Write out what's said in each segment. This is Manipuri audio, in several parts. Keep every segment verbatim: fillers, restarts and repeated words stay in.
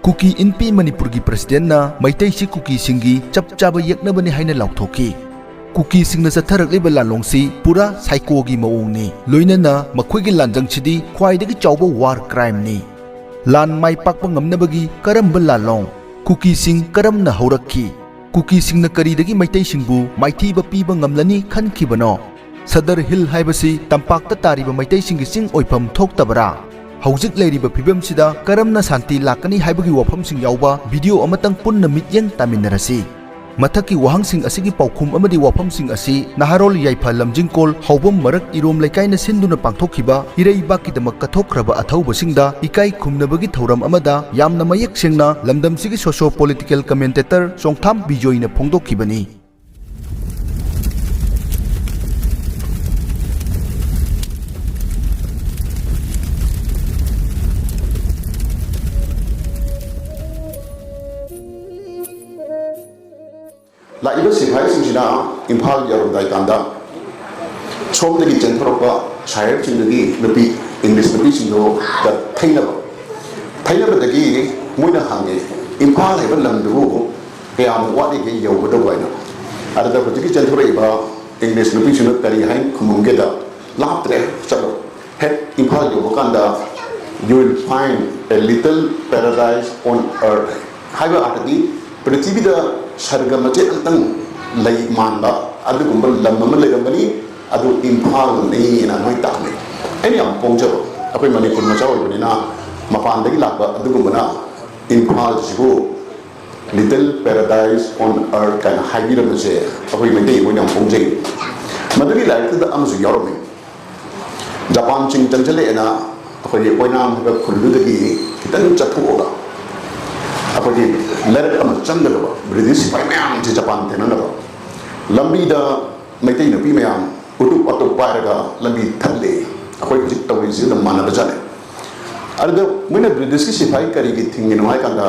ꯀꯨꯀꯤ ꯏꯟꯄꯤ ꯃꯅꯤꯄꯨꯔꯒꯤ ꯄ꯭ꯔꯁꯤꯗꯦꯟꯠꯅ ꯃꯩꯇꯩꯁꯤ ꯀꯨꯀꯤꯁꯤꯡꯒꯤ ꯆꯞ ꯆꯥꯕ ꯌꯦꯛꯅꯕꯅꯤ ꯍꯥꯏꯅ ꯂꯥꯎꯊꯣꯛꯈꯤ꯫ ꯀꯨꯀꯤꯁꯤꯡꯅ ꯆꯠꯊꯔꯛꯂꯤꯕ ꯂꯥꯟꯂꯣꯡꯁꯤ ꯄꯨꯔꯥ ꯁꯥꯏꯀꯣꯒꯤ ꯃꯑꯣꯡꯅꯤ꯫ ꯂꯣꯏꯅꯅ ꯃꯈꯣꯏꯒꯤ ꯂꯥꯟꯖꯪꯁꯤꯗꯤ ꯈ꯭ꯋꯥꯏꯗꯒꯤ ꯆꯥꯎꯕ ꯋꯥꯔ ꯀ꯭ꯔꯥꯏꯝꯅꯤ꯫ ꯂꯥꯟ ꯃꯥꯏ ꯄꯥꯛꯄ ꯉꯝꯅꯕꯒꯤ ꯀꯔꯝꯕ ꯂꯥꯟꯂꯣꯡ? ꯀꯨꯀꯤꯁꯤꯡ ꯀꯔꯝꯅ ꯍꯧꯔꯛꯈꯤ? ꯀꯨꯀꯤꯁꯤꯡꯅ ꯀꯔꯤꯗꯒꯤ ꯃꯩꯇꯩꯁꯤꯡꯕꯨ ꯃꯥꯏꯊꯤꯕ ꯄꯤꯕ ꯉꯝꯂꯅꯤ ꯈꯟꯈꯤꯕꯅꯣ? ꯁꯗꯔ ꯍꯤꯜ ꯍꯥꯏꯕꯁꯤ ꯇꯝꯄꯥꯛꯇ ꯇꯥꯔꯤꯕ ꯃꯩꯇꯩꯁꯤꯡꯒꯤ ꯆꯤꯡ ꯑꯣꯏꯐꯝ ꯊꯣꯛꯇꯕꯔꯥ? ꯍꯧꯖꯤꯛ ꯂꯩꯔꯤꯕ ꯐꯤꯕꯝꯁꯤꯗ ꯀꯔꯝꯅ ꯁꯥꯟꯇꯤ ꯂꯥꯛꯀꯅꯤ ꯍꯥꯏꯕꯒꯤ ꯋꯥꯐꯝꯁꯤꯡ ꯌꯥꯎꯕ ꯚꯤꯗꯤꯑꯣ ꯑꯃꯇꯪ ꯄꯨꯟꯅ ꯃꯤꯠꯌꯦꯡ ꯇꯥꯃꯤꯟꯅꯔꯁꯤ꯫ ꯃꯊꯛꯀꯤ ꯋꯥꯍꯪꯁꯤꯡ ꯑꯁꯤꯒꯤ ꯄꯥꯎꯈꯨꯝ ꯑꯃꯗꯤ ꯋꯥꯐꯝꯁꯤꯡ ꯑꯁꯤ ꯅꯍꯥꯔꯣꯜ ꯌꯥꯏꯐ ꯂꯝꯖꯤꯡꯀꯣꯜ ꯍꯥꯎꯕꯝ ꯃꯔꯛ ꯏꯔꯣꯝ ꯂꯩꯀꯥꯏꯅ ꯁꯤꯟꯗꯨꯅ ꯄꯥꯡꯊꯣꯛꯈꯤꯕ ꯏꯔꯩꯕꯥꯛꯀꯤꯗꯃꯛ ꯀꯠꯊꯣꯛꯈ꯭ꯔꯕ ꯑꯊꯧꯕꯁꯤꯡꯗ ꯏꯀꯥꯏ ꯈꯨꯝꯅꯕꯒꯤ ꯊꯧꯔꯝ ꯑꯃꯗ ꯌꯥꯝꯅ ꯃꯌꯦꯛ ꯁꯦꯡꯅ ꯂꯝꯗꯝꯁꯤꯒꯤ socio political commentator ꯆꯣꯡꯊꯥꯝ ꯕꯤꯖꯣꯏꯅ ꯐꯣꯡꯗꯣꯛꯈꯤꯕꯅꯤ꯫ ꯂꯥꯛꯏꯕ ꯁꯤꯐꯥꯏꯁꯤꯡꯁꯤꯅ ꯏꯝꯐꯥꯜ ꯌꯧꯔꯝꯗꯥꯏ ꯀꯥꯟꯗ ꯁꯣꯝꯗꯒꯤ ꯆꯦꯟꯊꯣꯔꯛꯄ ꯁꯍꯔꯁꯤꯡꯗꯒꯤ ꯅꯨꯄꯤ, ꯏꯪꯂꯤꯁ ꯅꯨꯄꯤꯁꯤꯡꯗꯨꯗ ꯊꯩꯅꯕ, ꯊꯩꯅꯕꯗꯒꯤ ꯃꯣꯏꯅ ꯍꯪꯉꯦ, "ꯏꯝꯐꯥꯜ ꯍꯥꯏꯕ ꯂꯝꯗꯨꯕꯨ ꯀꯌꯥꯝ ꯋꯥꯠꯂꯤꯒꯦ ꯌꯧꯒꯗꯧꯕ?" ꯍꯥꯏꯅ꯫ ꯑꯗꯨꯗ ꯍꯧꯖꯤꯛꯀꯤ ꯆꯦꯟꯊꯣꯔꯛꯏꯕ ꯏꯪꯂꯤꯁ ꯅꯨꯄꯤꯁꯤꯡꯅ ꯀꯔꯤ ꯍꯥꯏꯅ ꯈꯨꯝꯃꯝꯒꯦꯗ, "ꯂꯥꯞꯇ꯭ꯔꯦ, ꯆꯠꯂꯣ꯫ ꯍꯦꯛ ꯏꯝꯐꯥꯜ ꯌꯧꯕ ꯀꯥꯟꯗ you will find a little paradise on earth" ꯍꯥꯏꯕ ꯑꯥꯔꯊꯗꯤ ꯄ꯭ꯔꯤꯊꯤꯕꯤꯗ ꯁꯔꯒ ꯃꯆꯦꯠ ꯑꯃꯇꯪ ꯂꯩ ꯃꯥꯟꯕ ꯑꯗꯨꯒꯨꯝꯕ ꯂꯝ ꯑꯃ ꯂꯩꯔꯝꯒꯅꯤ, ꯑꯗꯨ ꯏꯝꯐꯥꯜꯅꯤꯅ ꯃꯣꯏ ꯇꯥꯛꯂꯤ꯫ ꯑꯩꯅ ꯌꯥꯝ ꯄꯣꯡꯖꯕ, ꯑꯩꯈꯣꯏ ꯃꯅꯤꯄꯨꯔ ꯃꯆꯥ ꯑꯣꯏꯕꯅꯤꯅ ꯃꯄꯥꯟꯗꯒꯤ ꯂꯥꯛꯄ ꯑꯗꯨꯒꯨꯝꯕꯅ ꯏꯝꯐꯥꯜꯁꯤꯕꯨ "Little Paradise on Earth" ꯀꯥꯏꯅ ꯍꯥꯏꯕꯤꯔꯝꯕꯁꯦ ꯑꯩꯈꯣꯏ ꯃꯩꯇꯩ ꯑꯣꯏꯅ ꯌꯥꯝ ꯐꯣꯡꯖꯩ꯫ ꯃꯗꯨꯒꯤ ꯂꯥꯏꯔꯤꯛꯇꯨꯗ ꯑꯃꯁꯨ ꯌꯥꯎꯔꯝꯃꯤ꯫ ꯖꯄꯥꯟꯁꯤꯡ ꯆꯪꯁꯤꯜꯂꯛꯑꯦꯅ ꯑꯩꯈꯣꯏꯒꯤ ꯑꯣꯏꯅꯥꯝ ꯍꯥꯏꯕ ꯈꯨꯜꯗꯨꯗꯒꯤ ꯈꯤꯇꯪ ꯆꯠꯊꯣꯛꯑꯒ ꯑꯩꯈꯣꯏꯒꯤ ꯂꯩꯔꯛ ꯑꯃ ꯆꯪꯒꯗꯕ ꯕ꯭ꯔꯤꯇꯤꯁ ꯁꯤꯐꯥꯏ ꯃꯌꯥꯝꯁꯦ ꯖꯄꯥꯟ ꯊꯦꯡꯅꯅꯕ ꯂꯝꯕꯤꯗ ꯃꯩꯇꯩ ꯅꯨꯄꯤ ꯃꯌꯥꯝ ꯎꯇꯨꯞ ꯋꯥꯇꯨꯞ ꯄꯥꯏꯔꯒ ꯂꯝꯕꯤ ꯊꯠꯂꯦ꯫ ꯑꯩꯈꯣꯏ ꯍꯧꯖꯤꯛ ꯇꯧꯔꯤꯁꯤꯒ ꯑꯗꯨꯝ ꯃꯥꯟꯅꯕꯖꯥꯠꯅꯤ꯫ ꯑꯗꯨꯗ ꯃꯣꯏꯅ ꯕ꯭ꯔꯤꯇꯤꯁꯀꯤ ꯁꯤꯐꯥꯏ ꯀꯔꯤꯒꯤ ꯊꯤꯡꯉꯤꯅꯣ ꯍꯥꯏ ꯀꯥꯟꯗ,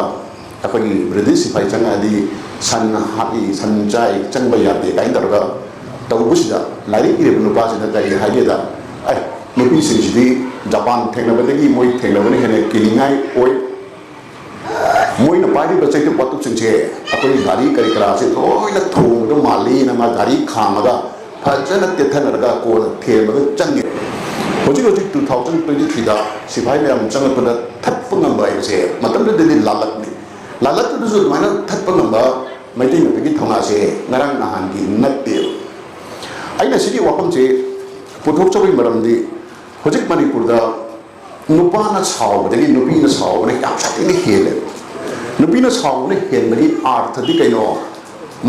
ꯑꯩꯈꯣꯏꯒꯤ ꯕ꯭ꯔꯤꯇꯤꯁ ꯁꯤꯐꯥꯏ ꯆꯪꯉꯛꯑꯗꯤ ꯁꯟ ꯍꯥꯠꯂꯤ, ꯁꯟ ꯆꯥꯏ, ꯆꯪꯕ ꯌꯥꯗꯦ ꯀꯥꯏꯅ ꯇꯧꯔꯒ ꯇꯧꯕꯁꯤꯗ ꯂꯥꯏꯔꯤꯛ ꯏꯔꯤꯕ ꯅꯨꯄꯥꯁꯤꯅ ꯀꯔꯤ ꯍꯥꯏꯒꯦꯗ, "ꯑꯦ, ꯅꯨꯄꯤꯁꯤꯡꯁꯤꯗꯤ ꯖꯄꯥꯟ ꯊꯦꯡꯅꯕꯗꯒꯤ ꯃꯣꯏ ꯊꯦꯡꯅꯕꯅ ꯍꯦꯟꯅ ꯀꯤꯅꯤꯡꯉꯥꯏ ꯑꯣꯏ, ꯄꯥꯏꯔꯤꯕ ꯆꯩꯇꯨꯞ ꯋꯥꯇꯨꯞꯁꯤꯡꯁꯦ ꯑꯩꯈꯣꯏꯒꯤ ꯒꯥꯔꯤ ꯀꯔꯤ ꯀꯔꯥꯁꯦ ꯂꯣꯏꯅ ꯊꯣꯡꯕꯗꯣ ꯃꯥꯜꯂꯤꯅ ꯃꯥ ꯒꯥꯔꯤ ꯈꯥꯝꯃꯒ ꯐꯖꯅ ꯇꯦꯊꯅꯔꯒ ꯀꯣꯟꯅ ꯊꯦꯝꯃꯒ ꯆꯪꯉꯦ꯫ ꯍꯧꯖꯤꯛ ꯍꯧꯖꯤꯛ two thousand twenty threeꯗ ꯁꯤꯐꯥꯏ ꯃꯌꯥꯝ ꯆꯪꯉꯛꯄꯗ ꯊꯠꯄ ꯉꯝꯕ ꯍꯥꯏꯕꯁꯦ ꯃꯇꯝꯗꯨꯗꯗꯤ ꯂꯥꯜꯂꯛꯅꯤ꯫ ꯂꯥꯜꯂꯛꯇꯨꯗꯁꯨ ꯑꯗꯨꯃꯥꯏꯅ ꯊꯠꯄ ꯉꯝꯕ ꯃꯩꯇꯩ ꯅꯨꯄꯤꯒꯤ ꯊꯧꯅꯥꯁꯦ ꯉꯔꯥꯡ ꯅꯍꯥꯟꯒꯤ ꯅꯠꯇꯦꯕ꯫ ꯑꯩꯅ ꯁꯤꯒꯤ ꯋꯥꯐꯝꯁꯦ ꯄꯨꯊꯣꯛꯆꯕꯒꯤ ꯃꯔꯝꯗꯤ ꯍꯧꯖꯤꯛ ꯃꯅꯤꯄꯨꯔꯗ ꯅꯨꯄꯥꯅ ꯁꯥꯎꯕꯗꯒꯤ ꯅꯨꯄꯤꯅ ꯁꯥꯎꯕꯅ ꯌꯥꯝ ꯁꯥꯊꯤꯅ ꯍꯦꯜꯂꯦ꯫ ꯅꯨꯄꯤꯅ ꯁꯥꯎꯕꯅ ꯍꯦꯟꯕꯒꯤ ꯑꯥꯔꯊꯗꯤ ꯀꯩꯅꯣ?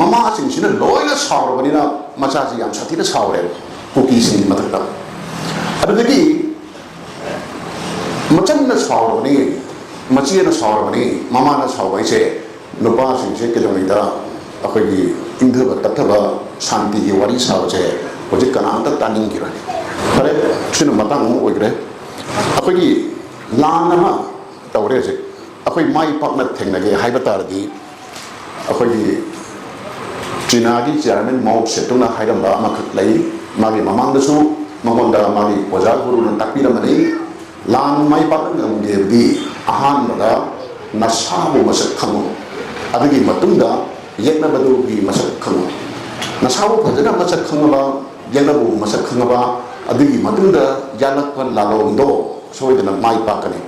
ꯃꯃꯥꯁꯤꯡꯁꯤꯅ ꯂꯣꯏꯅ ꯁꯥꯎꯔꯕꯅꯤꯅ ꯃꯆꯥꯁꯤ ꯌꯥꯝ ꯁꯥꯊꯤꯅ ꯁꯥꯎꯔꯦ ꯀꯨꯀꯤꯁꯤꯡꯒꯤ ꯃꯊꯛꯇ꯫ ꯑꯗꯨꯗꯒꯤ ꯃꯆꯟꯅ ꯁꯥꯎꯔꯕꯅꯤ, ꯃꯆꯦꯅ ꯁꯥꯎꯔꯕꯅꯤ, ꯃꯃꯥꯅ ꯁꯥꯎꯕ ꯍꯥꯏꯁꯦ ꯅꯨꯄꯥꯁꯤꯡꯁꯦ ꯀꯩꯗꯧꯉꯩꯗ ꯑꯩꯈꯣꯏꯒꯤ ꯏꯪꯊꯕ ꯇꯞꯊꯕ ꯁꯥꯟꯇꯤꯒꯤ ꯋꯥꯔꯤ ꯁꯥꯕꯁꯦ ꯍꯧꯖꯤꯛ ꯀꯅꯥꯝꯇ ꯇꯥꯅꯤꯡꯈꯤꯔꯣꯏ꯫ ꯐꯔꯦ, ꯁꯤꯅ ꯃꯇꯥꯡ ꯑꯃ ꯑꯣꯏꯈ꯭ꯔꯦ꯫ ꯑꯩꯈꯣꯏꯒꯤ ꯂꯥꯟ ꯑꯃ ꯇꯧꯔꯦ ꯍꯧꯖꯤꯛ꯫ ꯑꯩꯈꯣꯏ ꯃꯥꯏ ꯄꯥꯛꯅ ꯊꯦꯡꯅꯒꯦ ꯍꯥꯏꯕ ꯇꯥꯔꯗꯤ ꯑꯩꯈꯣꯏꯒꯤ ꯆꯤꯅꯥꯒꯤ ꯆꯤꯌꯥꯔꯃꯦꯟ ꯃꯥꯎ ꯁꯦꯇꯨꯡꯅ ꯍꯥꯏꯔꯝꯕ ꯑꯃꯈꯛ ꯂꯩ꯫ ꯃꯥꯒꯤ ꯃꯃꯥꯡꯗꯁꯨ ꯃꯉꯣꯟꯗ ꯃꯥꯒꯤ ꯑꯣꯖꯥ ꯒꯨꯔꯨꯅ ꯇꯥꯛꯄꯤꯔꯝꯕꯅꯤ, "ꯂꯥꯟ ꯃꯥꯏ ꯄꯥꯛꯅ ꯉꯝꯒꯦꯕꯗꯤ ꯑꯍꯥꯟꯕꯗ ꯅꯁꯥꯕꯨ ꯃꯁꯛ ꯈꯪꯉꯨ, ꯑꯗꯨꯒꯤ ꯃꯇꯨꯡꯗ ꯌꯦꯛꯅꯕꯗꯨꯒꯤ ꯃꯁꯛ ꯈꯪꯉꯨ꯫ ꯅꯁꯥꯕꯨ ꯐꯖꯅ ꯃꯁꯛ ꯈꯪꯉꯕ, ꯌꯦꯛꯅꯕꯕꯨ ꯃꯁꯛ ꯈꯪꯉꯕ, ꯑꯗꯨꯒꯤ ꯃꯇꯨꯡꯗ ꯌꯥꯜꯂꯛꯄ ꯂꯥꯂꯣꯡꯗꯣ ꯁꯣꯏꯗꯅ ꯃꯥꯏ ꯄꯥꯛꯀꯅꯤ꯫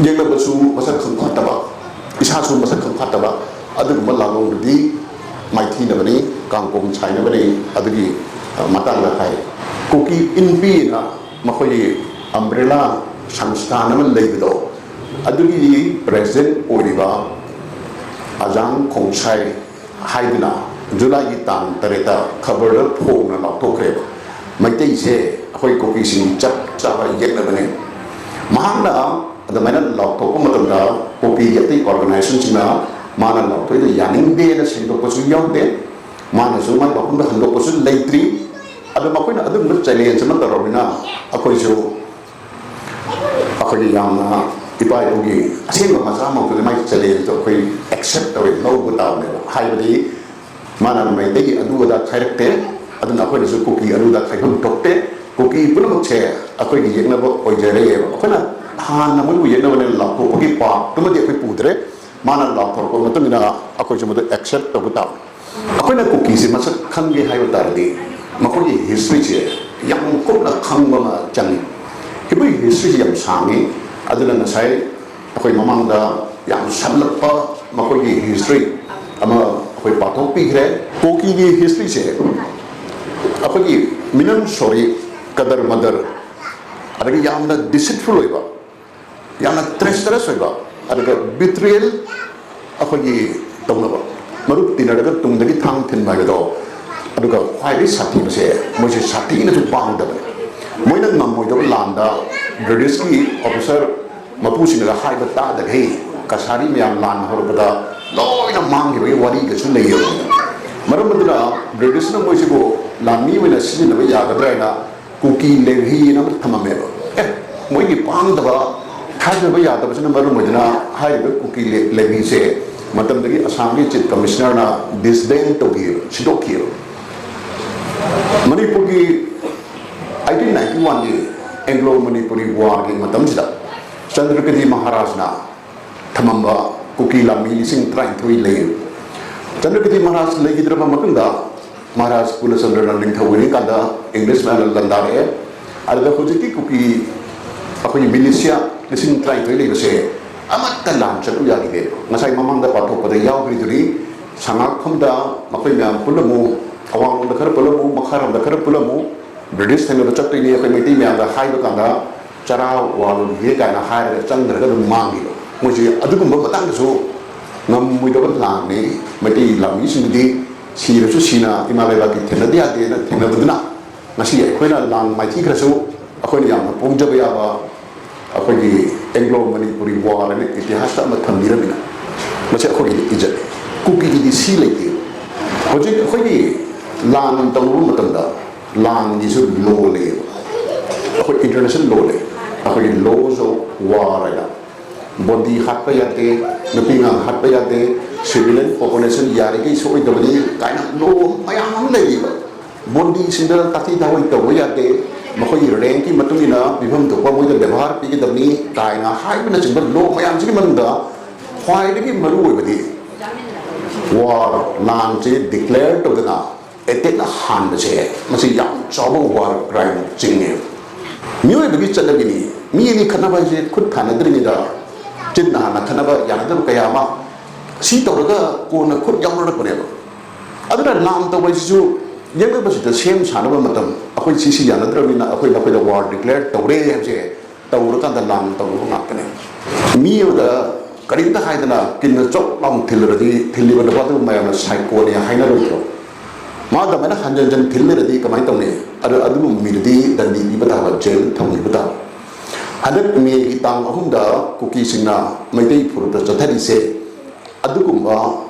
ꯌꯦꯛꯅꯕꯁꯨ ꯃꯁꯛ ꯈꯪ ꯐꯠꯇꯕ, ꯏꯁꯥꯁꯨ ꯃꯁꯛ ꯈꯪ ꯐꯠꯇꯕ, ꯑꯗꯨꯒꯨꯝꯕ ꯂꯥꯂꯣꯡꯗꯨꯗꯤ ꯃꯥꯏꯊꯤꯅꯕꯅꯤ, ꯀꯥꯡꯄꯣꯡ ꯁꯥꯏꯅꯕꯅꯤ"꯫ ꯑꯗꯨꯒꯤ, ꯑ, ꯃꯇꯥꯡꯗ ꯍꯥꯏ꯫ ꯀꯨꯀꯤ ꯏꯟꯄꯤꯅ ꯃꯈꯣꯏꯒꯤ ꯑꯝꯕ꯭ꯔꯦꯂꯥ ꯁꯪꯁꯊꯥꯟ ꯑꯃ ꯂꯩꯕꯗꯣ, ꯑꯗꯨꯒꯤ ꯄ꯭ꯔꯦꯁꯤꯗꯦꯟ ꯑꯣꯏꯔꯤꯕ ꯑꯖꯥꯡ ꯈꯣꯡꯁꯥꯏ ꯍꯥꯏꯗꯨꯅ ꯖꯨꯂꯥꯏꯒꯤ ꯇꯥꯡ ꯇꯔꯦꯠꯇ ꯈꯕꯔꯗ ꯐꯣꯡꯅ ꯂꯥꯎꯊꯣꯛꯈ꯭ꯔꯦꯕ, "ꯃꯩꯇꯩꯁꯦ ꯑꯩꯈꯣꯏ ꯀꯨꯀꯤꯁꯤꯡ ꯆꯞ ꯆꯥꯕ ꯌꯦꯛꯅꯕꯅꯦ"꯫ ꯃꯍꯥꯛꯅ ꯑꯗꯨꯃꯥꯏꯅ ꯂꯥꯎꯊꯣꯛꯄ ꯃꯇꯝꯗ ꯀꯨꯀꯤꯒꯤ ꯑꯇꯩ ꯑꯣꯔꯒꯅꯥꯏꯖꯦꯁꯟꯁꯤꯡꯅ ꯃꯥꯅ ꯂꯥꯎꯊꯣꯛꯏꯗꯣ ꯌꯥꯅꯤꯡꯗꯦꯅ ꯁꯦꯡꯗꯣꯛꯄꯁꯨ ꯌꯥꯎꯗꯦ꯫ ꯃꯥꯅꯁꯨ ꯃꯥꯏ ꯋꯥꯐꯝꯗ ꯍꯟꯗꯣꯛꯄꯁꯨ ꯂꯩꯇ꯭ꯔꯤ꯫ ꯑꯗꯣ ꯃꯈꯣꯏꯅ ꯑꯗꯨꯒꯨꯝꯕ ꯆꯦꯂꯦꯟꯖ ꯑꯃ ꯇꯧꯔꯕꯅꯤꯅ ꯑꯩꯈꯣꯏꯁꯨ ꯑꯩꯈꯣꯏꯒꯤ ꯌꯥꯝꯅ ꯏꯄꯥ ꯏꯄꯨꯒꯤ ꯑꯁꯦꯡꯕ ꯃꯆꯥꯃꯛꯇꯨꯗꯤ ꯃꯥꯒꯤ ꯆꯦꯂꯦꯟꯖꯇꯣ ꯑꯩꯈꯣꯏ ꯑꯦꯛꯁꯦꯞ ꯇꯧꯋꯦ, ꯂꯧꯕ ꯇꯥꯕꯅꯦꯕ꯫ ꯍꯥꯏꯕꯗꯤ ꯃꯥꯅ ꯃꯩꯇꯩꯒꯤ ꯑꯗꯨ ꯑꯗꯥ ꯈꯥꯏꯔꯛꯇꯦ, ꯑꯗꯨꯅ ꯑꯩꯈꯣꯏꯅꯁꯨ ꯀꯨꯀꯤ ꯑꯗꯨ ꯑꯗꯥ ꯈꯥꯏꯐꯝ ꯊꯣꯛꯇꯦ꯫ ꯀꯨꯀꯤ ꯄꯨꯝꯅꯃꯛꯁꯦ ꯑꯩꯈꯣꯏꯒꯤ ꯌꯦꯛꯅꯕ ꯑꯣꯏꯖꯔꯦꯕ꯫ ꯑꯩꯈꯣꯏꯅ ꯍꯥꯟꯅ ꯃꯣꯏꯕꯨ ꯌꯦꯛꯅꯕꯅꯦꯅ ꯂꯥꯎꯊꯣꯛꯄꯒꯤ ꯄꯥꯞꯇꯨꯃꯗꯤ ꯑꯩꯈꯣꯏ ꯄꯨꯗ꯭ꯔꯦ꯫ ꯃꯥꯅ ꯂꯥꯎꯊꯣꯔꯛꯄ ꯃꯇꯨꯡ ꯏꯟꯅ ꯑꯩꯈꯣꯏꯁꯨ ꯃꯗꯨ ꯑꯦꯛꯁꯦꯞ ꯇꯧꯕ ꯇꯥꯕꯅꯤ꯫ ꯑꯩꯈꯣꯏꯅ ꯀꯨꯀꯤꯁꯦ ꯃꯁꯛ ꯈꯪꯒꯦ ꯍꯥꯏꯕ ꯇꯥꯔꯗꯤ ꯃꯈꯣꯏꯒꯤ ꯍꯤꯁꯇ꯭ꯔꯤꯁꯦ ꯌꯥꯝ ꯀꯨꯞꯅ ꯈꯪꯕ ꯑꯃ ꯆꯪꯉꯤ꯫ ꯑꯩꯈꯣꯏꯒꯤ ꯍꯤꯁꯇ꯭ꯔꯤꯁꯤ ꯌꯥꯝ ꯁꯥꯡꯉꯤ꯫ ꯑꯗꯨꯅ ꯉꯁꯥꯏ ꯑꯩꯈꯣꯏ ꯃꯃꯥꯡꯗ ꯌꯥꯝ ꯁꯝꯂꯞꯄ ꯃꯈꯣꯏꯒꯤ ꯍꯤꯁꯇ꯭ꯔꯤ ꯑꯃ ꯑꯩꯈꯣꯏ ꯄꯥꯊꯣꯛꯄꯤꯈ꯭ꯔꯦ꯫ ꯀꯨꯀꯤꯒꯤ ꯍꯤꯁꯇ꯭ꯔꯤꯁꯦ ꯑꯩꯈꯣꯏꯒꯤ ꯃꯤꯅꯝ ꯁꯣꯔꯤ, ꯀꯗꯔ ꯃꯗꯔ, ꯑꯗꯒꯤ ꯌꯥꯝꯅ ꯗꯤꯁꯤꯠꯐꯨꯜ ꯑꯣꯏꯕ, ꯌꯥꯝꯅ ꯇ꯭ꯔꯦꯁꯇꯔꯁ ꯑꯣꯏꯕ, ꯑꯗꯨꯒ ꯕꯤꯇ꯭ꯔꯤꯌꯦꯜ ꯑꯩꯈꯣꯏꯒꯤ ꯇꯧꯅꯕ, ꯃꯔꯨꯞ ꯇꯤꯟꯅꯔꯒ ꯇꯨꯡꯗꯒꯤ ꯊꯥꯡ ꯊꯤꯟꯕ ꯍꯥꯏꯕꯗꯣ꯫ ꯑꯗꯨꯒ ꯈ꯭ꯋꯥꯏꯗꯒꯤ ꯁꯥꯊꯤꯕꯁꯦ, ꯃꯣꯏꯁꯦ ꯁꯥꯊꯤꯅꯁꯨ ꯄꯥꯡꯗꯕꯅꯤ꯫ ꯃꯣꯏꯅ ꯉꯝꯃꯣꯏꯗꯕ ꯂꯥꯟꯗ ꯕ꯭ꯔꯤꯇꯤꯁꯀꯤ ꯑꯣꯐꯤꯁꯔ ꯃꯄꯨꯁꯤꯡꯅꯒ ꯍꯥꯏꯕ ꯇꯥꯗꯈꯩ ꯀꯁꯥꯔꯤ ꯃꯌꯥꯝ ꯂꯥꯟ ꯍꯧꯔꯛꯄꯗ ꯂꯣꯏꯅ ꯃꯥꯡꯈꯤꯕꯒꯤ ꯋꯥꯔꯤꯒꯁꯨ ꯂꯩꯌꯦꯕ꯫ ꯃꯔꯝ ꯑꯗꯨꯅ ꯕ꯭ꯔꯤꯇꯤꯁꯅ ꯃꯣꯏꯁꯤꯕꯨ ꯂꯥꯟꯃꯤ ꯑꯣꯏꯅ ꯁꯤꯖꯤꯟꯅꯕ ꯌꯥꯒꯗ꯭ꯔꯥ ꯍꯥꯏꯅ ꯀꯨꯀꯤ ꯂꯦꯚꯤꯅ ꯑꯃ ꯊꯝꯃꯝꯃꯦꯕ꯫ ꯑꯦ, ꯃꯣꯏꯒꯤ ꯄꯥꯡꯗꯕ, ꯊꯥꯖꯕ ꯌꯥꯗꯕꯁꯤꯅ ꯃꯔꯝ ꯑꯣꯏꯗꯨꯅ ꯍꯥꯏꯔꯤꯕ ꯀꯨꯀꯤ ꯂꯦ-, ꯂꯦꯚꯤꯁꯦ ꯃꯇꯝꯗꯒꯤ ꯑꯁꯥꯝꯒꯤ ꯆꯤꯐ ꯀꯃꯤꯁꯅꯔꯅ ꯗꯤꯁꯕꯦꯟ ꯇꯧꯈꯤꯑꯕ, ꯁꯤꯟꯗꯣꯛꯈꯤꯑꯕ꯫ ꯃꯅꯤꯄꯨꯔꯒꯤ ꯑꯩꯠꯇꯤꯟ ꯅꯥꯏꯟꯇꯤ ꯋꯥꯟꯒꯤ ꯑꯦꯡꯒ꯭ꯂꯣ ꯃꯅꯤꯄꯨꯔꯤ ꯋꯥꯔꯒꯤ ꯃꯇꯝꯁꯤꯗ ꯆꯟꯗ꯭ꯔꯀꯤꯗꯤ ꯃꯍꯥꯔꯥꯖꯅ ꯊꯝꯃꯝꯕ ꯀꯨꯀꯤ ꯂꯥꯟꯃꯤ ꯂꯤꯁꯤꯡ ꯇꯔꯥꯅꯤꯊꯣꯏ ꯂꯩ꯫ ꯆꯟꯗ꯭ꯔꯀꯤꯗꯤ ꯃꯍꯥꯔꯥꯖ ꯂꯩꯈꯤꯗ꯭ꯔꯕ ꯃꯇꯨꯡꯗ ꯃꯍꯥꯔꯥꯖ ꯀꯨꯂꯆꯟꯗ꯭ꯔꯅ ꯅꯤꯡꯊꯧ ꯑꯣꯏꯔꯤꯀꯥꯟꯗ ꯏꯪꯂꯤꯁ ꯃꯌꯥꯝꯅ ꯂꯥꯟꯗꯥꯔꯛꯑꯦ꯫ ꯑꯗꯨꯗ ꯍꯧꯖꯤꯛꯀꯤ ꯀꯨꯀꯤ ꯑꯩꯈꯣꯏꯒꯤ ꯃꯤꯂꯤꯁꯤꯌꯥ ꯂꯤꯁꯤꯡ ꯇꯔꯥꯅꯤꯊꯣꯏ ꯂꯩꯕꯁꯦ ꯑꯃꯠꯇ ꯂꯥꯟ ꯆꯠꯂꯨ ꯌꯥꯈꯤꯗꯦ꯫ ꯉꯁꯥꯏ ꯃꯃꯥꯡꯗ ꯄꯥꯊꯣꯛꯄꯗ ꯌꯥꯎꯈ꯭ꯔꯤꯗꯨꯅꯤ꯫ ꯁꯉꯥꯛꯐꯝꯗ ꯃꯈꯣꯏ ꯃꯌꯥꯝ ꯄꯨꯜꯂꯝꯃꯨ, ꯑꯋꯥꯡꯂꯣꯝꯗ ꯈꯔ ꯄꯨꯜꯂꯝꯃꯨ, ꯃꯈꯥꯔꯣꯝꯗ ꯈꯔ ꯄꯨꯜꯂꯝꯃꯨ, ꯕ꯭ꯔꯤꯇꯤꯁ ꯊꯦꯡꯅꯕ ꯆꯠꯇꯣꯏꯅꯤ ꯑꯩꯈꯣꯏ ꯃꯩꯇꯩ ꯃꯌꯥꯝꯗ ꯍꯥꯏꯕ ꯀꯥꯟꯗ ꯆꯔꯥ ꯋꯥꯜꯂꯨꯒꯦ ꯀꯥꯏꯅ ꯍꯥꯏꯔꯒ ꯆꯪꯗ꯭ꯔꯒ ꯑꯗꯨꯝ ꯃꯥꯡꯈꯤꯕ꯫ ꯃꯣꯏꯁꯦ ꯑꯗꯨꯒꯨꯝꯕ ꯃꯇꯥꯡꯗꯁꯨ ꯉꯝꯃꯣꯏꯗꯕ ꯂꯥꯟꯅꯤ꯫ ꯃꯩꯇꯩ ꯂꯥꯟꯃꯤꯁꯤꯡꯗꯨꯗꯤ ꯁꯤꯔꯁꯨ ꯁꯤꯅ ꯏꯃꯥ ꯂꯩꯕꯥꯛꯀꯤ ꯊꯦꯡꯅꯗ ꯌꯥꯗꯦꯅ ꯊꯦꯡꯅꯕꯗꯨꯅ ꯉꯁꯤ ꯑꯩꯈꯣꯏꯅ ꯂꯥꯟ ꯃꯥꯏꯊꯤꯈ꯭ꯔꯁꯨ ꯑꯩꯈꯣꯏꯅ ꯌꯥꯝꯅ ꯄꯣꯡꯖꯕ ꯌꯥꯕ ꯑꯩꯈꯣꯏꯒꯤ ꯑꯦꯡꯒ꯭ꯂꯣ ꯃꯅꯤꯄꯨꯔꯤ ꯋꯥꯔ ꯍꯥꯏꯅ ꯏꯇꯤꯍꯥꯁꯇ ꯑꯃ ꯊꯝꯕꯤꯔꯝꯃꯤꯅ ꯃꯁꯤ ꯑꯩꯈꯣꯏꯒꯤꯗꯤ ꯏꯖꯠ꯫ ꯀꯨꯀꯤꯒꯤꯗꯤ ꯁꯤ ꯂꯩꯇꯦ꯫ ꯍꯧꯖꯤꯛ ꯑꯩꯈꯣꯏꯒꯤ ꯂꯥꯟ ꯇꯧꯔꯨꯕ ꯃꯇꯝꯗ ꯂꯥꯟꯒꯤꯁꯨ ꯂꯣ ꯂꯩꯌꯦꯕ꯫ ꯑꯩꯈꯣꯏ ꯏꯟꯇꯔꯅꯦꯁꯅꯦꯜ ꯂꯣ ꯂꯩ꯫ ꯑꯩꯈꯣꯏꯒꯤ ꯂꯣꯁ ꯑꯣꯐ ꯋꯥꯔ ꯍꯥꯏꯅ ꯕꯣꯟꯗꯤ ꯍꯥꯠꯄ ꯌꯥꯗꯦ, ꯅꯨꯄꯤ ꯑꯉꯥꯡ ꯍꯥꯠꯄ ꯌꯥꯗꯦ, ꯁꯤꯚꯤꯂꯤꯌꯟ ꯄꯣꯄꯨꯂꯦꯁꯟ ꯌꯥꯔꯤꯈꯩ ꯁꯣꯛꯑꯣꯏꯗꯕꯅꯤ ꯀꯥꯏꯅ ꯂꯣ ꯃꯌꯥꯝ ꯑꯃ ꯂꯩꯔꯤꯕ꯫ ꯕꯣꯟꯗꯤꯁꯤꯡꯗ ꯇꯥꯊꯤ ꯇꯥꯑꯣꯏ ꯇꯧꯕ ꯌꯥꯗꯦ, ꯃꯈꯣꯏꯒꯤ ꯔꯦꯡꯀꯤ ꯃꯇꯨꯡ ꯏꯟꯅ ꯄꯤꯐꯝ ꯊꯣꯛꯄ ꯃꯣꯏꯗ ꯕꯦꯕꯥꯔ ꯄꯤꯒꯗꯕꯅꯤ ꯀꯥꯏꯅ ꯍꯥꯏꯕꯅꯆꯤꯡꯕ ꯂꯣ ꯃꯌꯥꯝꯁꯤꯒꯤ ꯃꯅꯨꯡꯗ ꯈ꯭ꯋꯥꯏꯗꯒꯤ ꯃꯔꯨ ꯑꯣꯏꯕꯗꯤ ꯋꯥꯔ, ꯂꯥꯟꯁꯦ ꯗꯤꯀ꯭ꯂꯦꯌꯔ ꯇꯧꯗꯅ ꯑꯦꯇꯦꯛꯅ ꯍꯥꯟꯕꯁꯦ, ꯃꯁꯤ ꯌꯥꯝ ꯆꯥꯎꯕ ꯋꯥꯔ ꯀ꯭ꯔꯥꯏꯝ ꯆꯤꯡꯉꯦ꯫ ꯃꯤꯑꯣꯏꯕꯒꯤ ꯆꯠꯅꯕꯤꯅꯤ꯫ ꯃꯤ ꯑꯅꯤ ꯈꯠꯅꯕ ꯍꯥꯏꯁꯦ ꯈꯨꯠ ꯊꯥꯅꯗ꯭ꯔꯤꯉꯩꯗ ꯆꯤꯟꯅ ꯍꯥꯟꯅ ꯈꯠꯅꯕ ꯌꯥꯅꯗꯕ ꯀꯌꯥ ꯑꯃ ꯁꯤ ꯇꯧꯔꯒ ꯀꯣꯟꯅ ꯈꯨꯠ ꯌꯥꯎꯅꯔꯛꯄꯅꯦꯕ꯫ ꯑꯗꯨꯅ ꯂꯥꯟ ꯇꯧꯕ ꯍꯥꯏꯁꯤꯁꯨ ꯌꯦꯛꯅꯕꯁꯤꯗ ꯁꯦꯝ ꯁꯥꯅꯕ ꯃꯇꯝ, ꯑꯩꯈꯣꯏ ꯁꯤꯁꯤ ꯌꯥꯅꯗ꯭ꯔꯕꯅꯤꯅ ꯑꯩꯈꯣꯏ ꯅꯈꯣꯏꯗ ꯋꯥꯔ ꯗꯤꯀ꯭ꯂꯦꯌꯔ ꯇꯧꯔꯦ ꯍꯥꯏꯕꯁꯦ ꯇꯧꯔꯀꯥꯟꯗ ꯂꯥꯟ ꯇꯧꯔꯨꯕ ꯉꯥꯛꯇꯅꯦ꯫ ꯃꯤ ꯑꯃꯗ ꯀꯔꯤꯝꯇ ꯍꯥꯏꯗꯅ ꯀꯤꯟꯅ ꯆꯣꯞ ꯂꯥꯎꯅ ꯊꯤꯜꯂꯨꯔꯗꯤ ꯊꯤꯜꯂꯤꯕ ꯅꯨꯄꯥꯗꯨ ꯃꯌꯥꯝꯅ ꯁꯥꯏꯀꯣꯅꯦ ꯍꯥꯏꯅꯔꯣꯏꯗ꯭ꯔꯣ? ꯃꯥ ꯑꯗꯨꯃꯥꯏꯅ ꯍꯟꯖꯟ ꯍꯟꯖꯟ ꯊꯤꯜ ꯂꯩꯔꯗꯤ ꯀꯃꯥꯏꯅ ꯇꯧꯅꯤ? ꯑꯗꯨ ꯑꯗꯨꯒꯨꯝꯕ ꯃꯤꯗꯨꯗꯤ ꯗꯟꯗꯤ ꯄꯤꯕ ꯇꯥꯕ, ꯖꯦꯜ ꯊꯝꯈꯤꯕ ꯇꯥꯕ꯫ ꯍꯟꯗꯛ ꯃꯦꯒꯤ ꯇꯥꯡ ꯑꯍꯨꯝꯗ ꯀꯨꯀꯤꯁꯤꯡꯅ ꯃꯩꯇꯩ ꯐꯨꯔꯨꯞꯇ ꯆꯠꯊꯔꯤꯁꯦ ꯑꯗꯨꯒꯨꯝꯕ